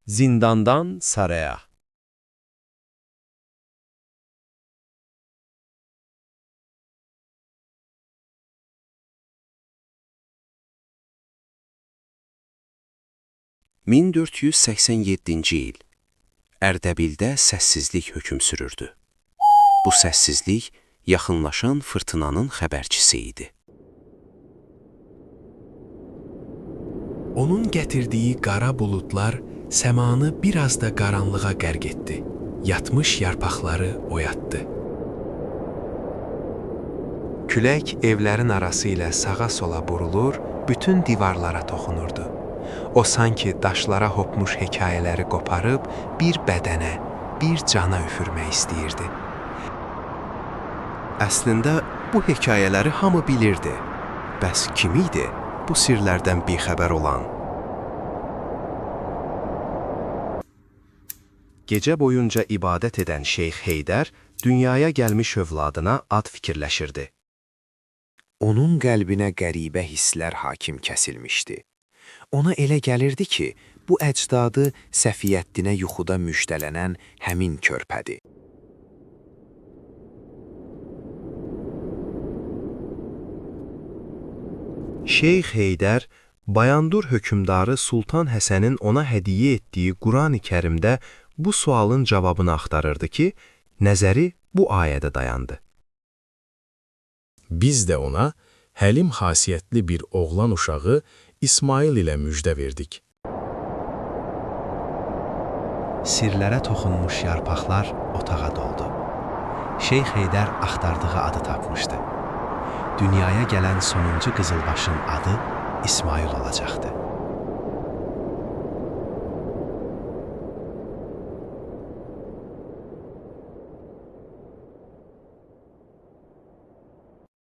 Zindandan saraya. 1487-ci il. Ərdəbildə səssizlik hökm sürürdü. Bu səssizlik yaxınlaşan fırtınanın xəbərçisi idi. Onun gətirdiyi qara buludlar səmanı biraz da qaranlığa qərq etdi. Yatmış yarpaqları oyatdı. Külək evlərin arası ilə sağa-sola burulur, bütün divarlara toxunurdu. O sanki daşlara hopmuş hekayələri qoparıb bir bədənə, bir cana üfürmək istəyirdi. Əslində bu hekayələri hamı bilirdi. Bəs kim idi bu sirlərdən bixəbər olan? Gecə boyunca ibadət edən Şeyx Heydər dünyaya gəlmiş övladına ad fikirləşirdi. Onun qəlbinə qəribə hisslər hakim kəsilmişdi. Ona elə gəlirdi ki, bu əcdadı Səfiyyəddinə yuxuda müjdələnən həmin körpədir. Şeyx Heydər Bayandur hökmdarı Sultan Həsənin ona hədiyyə etdiyi Qurani-Kərimdə bu sualın cavabını axtarırdı ki, nəzəri bu ayədə dayandı. Biz də ona həlim xasiyyətli bir oğlan uşağı İsmail ilə müjdə verdik. Sirlərə toxunmuş yarpaqlar otağa doldu. Şeyx Heydər axtardığı adı tapmışdı. Dünyaya gələn sonuncu qızılbaşın adı İsmail olacaqdı.